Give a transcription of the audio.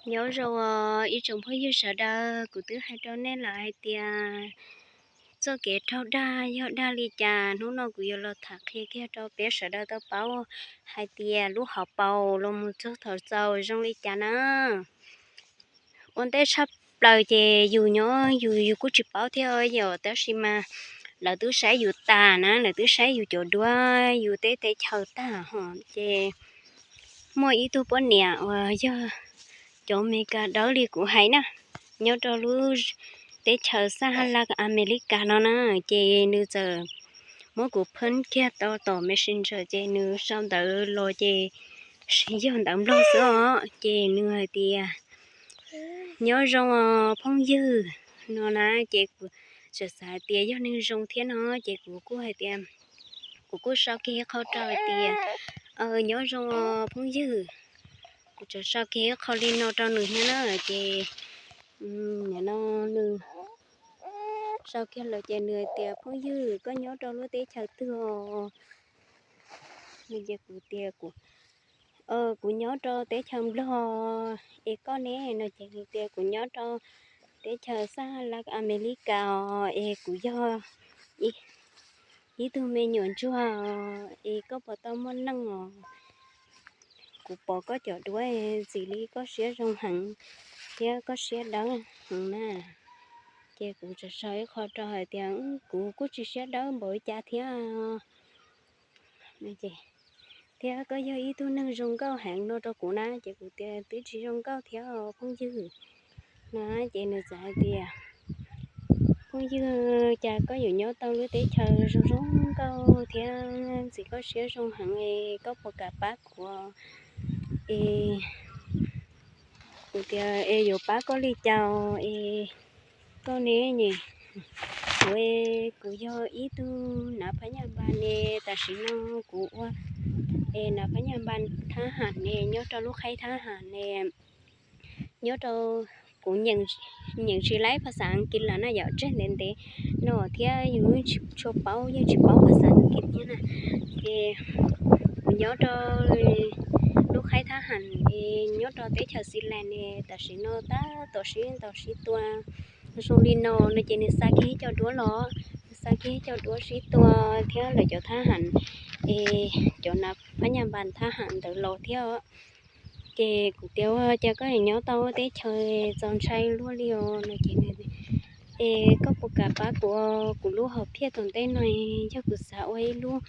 Nyob zoo ib tsoom phooj ywg sawv daws, kuv twb hais rau nej lawm hais tias txoj kev raug dag yog dag li cas, hnub no kuv yuav los tham qhia kiag rau peb sawv daws tau paub hais tias lub hauv paus los mus txog thaum txaus zoo li cas na. Ua ntej tshaj plaws ces yus nyob yus yus kuj tsis paub thiab yom, tab sis mas lawv twb saib yus tas na, lawv twb saib yus cov duab yus teb teb chaws tag hos ces muaj ib tug poj niam uas yog cov Amelikas dawb li kuv hais na, nyob rau lub teb chaws xab ha laj Amelikas no na, ces nws txawm muab kuv phab kiag tau tom Messenger ces nws sau ntawv los ces yog ntawv Nplog xwb os, ces nws hais tias nyob zoo os phooj ywg no na, ces kuv txawm xav hais tias yog neeg zoo thiab no, ces kuv kuj hais tias, kuv kuj sau kiag ib qho rau hais tias nyob zoo os phooj ywg. Kuv txawm sau kiag ib qho li no rau nws thiab na, ces nim no nws sau kiag lawm ces nws hais tias phooj ywg koj nyob rau lub teb chaws twg os? Ces kuv tias kuv nyob rau teb chaws Nplog, es koj ne no ces nws tias kuv nyob rau teb chaws xab ha laj Amelikas os, es kuv yog ib tug me nyuam ntsuag os, es koj puas tau muaj neej os? Kuv pom koj cov duab ntxim li koj siab zoo heev thiab koj siab dawb heev na. Ces kuv txawm sau ib qho rau hais tias kuv kuj tsis siab dawb npaum li cas thiab thiab koj yog ib tug neeg zoo nkauj heev no rau kuv na, ces kuv tias twb tsis zoo nkauj thiab os phooj ywg no, ces nws txawm hais tias phooj ywg, cas koj yuav nyob tau lub teb chaws zoo zoo nkauj thiab ntxim koj siab zoo heev es koj puas kam pab kuv es kuv tias es yuav pab koj li cas es koj ne? Kuv, kuv yog ib tug nav phab nyaj npas ne, tam sim no kuv ua es nav phab nyaj npas thab ham ne, nyob rau lub qhaib thab ham ne, nyob rau, kuv nyeem tsis laib phas xas Askiv lawm na yom, tseg ntev ntev no thiab yus tsis tshua paub, yeej tsis paub phas xas Askiv thiab na. Ces kuv nyob rau lub qhaib thab ham es nyob rau teb chaws Xis Las ne, tam sim no tab tom sib ntaus sib tua zoo li no no ces nws xa kiag ib co duab los, nws xa kiag ib co duab sib tua thiab lawv cov thab ham es cov nav phab nyaj npas thab ham ntawd los thiab. Ces kuv tias ua cas koj nyob tau teb chaws txaus ntshai luaj li os no ces nws, es koj puas kam pab kuv, kuv lub hom phiaj tom ntej no yog kuv xav ua ib lub